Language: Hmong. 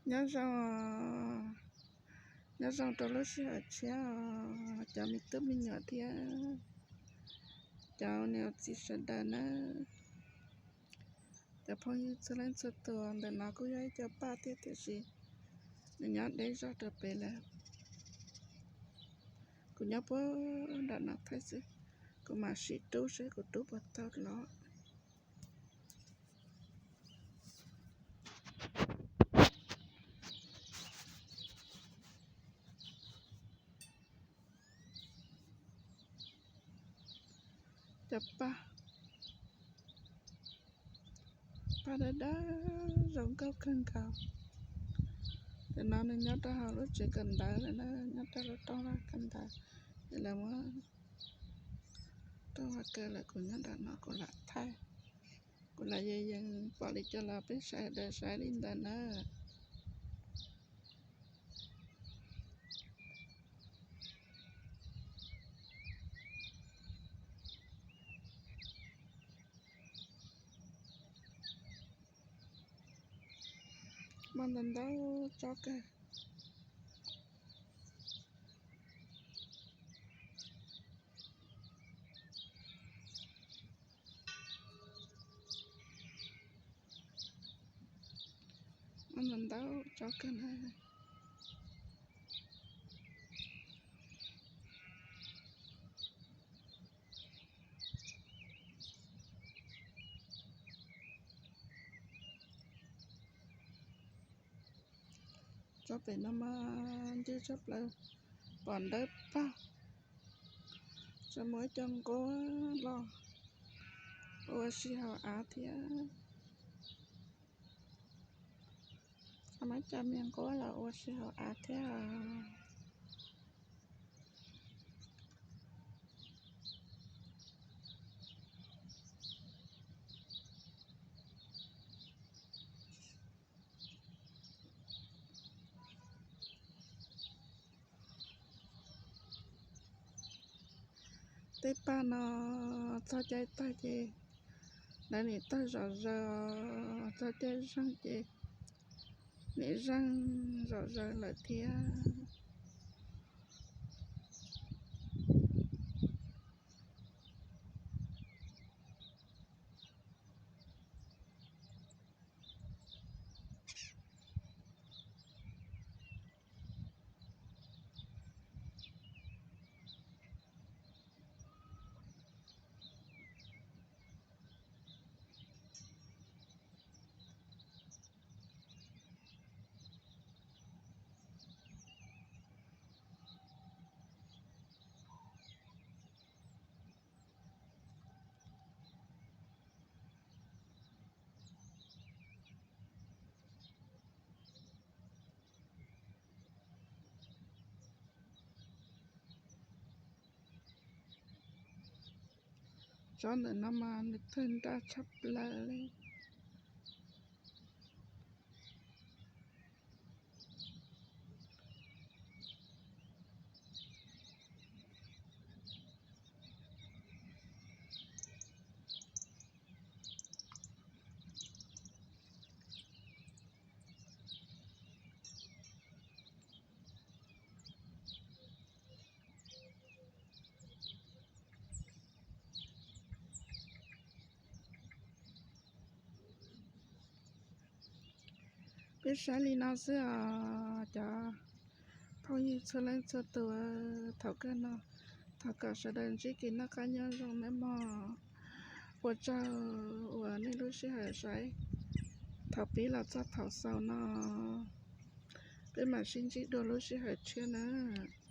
Nyob zoo, nyob zoo rau lub sij hawm tshiab, cov me tub me nyuam thiab cov niam txiv sawv daws na, cov phooj ywg txhua leej txhua tus. Ntawm no kuj yog ib co paj thiab tiam sis nws nyob deb zog rau pem lawm. Kuv nyob puag nram no thaij xwb, kuv mam sim rub seb kuv rub puas tau los. Cov paj, paj dawb dawb zoo nkauj kawg nkaus. Ntawm no nws nyob rau hauv lub tsev kawm ntawv lawm na, nyob rau lub rooj vag kawm ntawv. Lawv muab rooj vag kaw lawm, kuv nyob nram no kuv lam thaij, kuv lam yees yees pom li cas los peb sawv daws saib li ntawd na. Muaj ntau ntau tsob kawg. Muaj ntau ntau tsob kawg na. Tsob pem no mas ncw tshaj plaws, pom ntawd pag. Tseem muaj ib co nquab los ua si hauv av thiab. Tseem muaj ib co me nquab los ua si hauv av thiab. Tej paj no txog caij tag ces lawv nim tawg zom zaws, txog caij zeeg ces nim zeeg zom zaws lawm thiab. Tsob ntawm no mas nws tawg nraj tshaj plaws li. Peb saib li no xwb os cov phooj ywg txhua leej txhua tus. Thaum kawg no thov kom sawv daws ntsib kev noj qab nyob zoo nawb mog. Ua tsaug uas nej lub sij hawm saib thaum pib los txog thaum xaus no. Peb mam sib ntsib dua lub sij hawm tshiab nawb.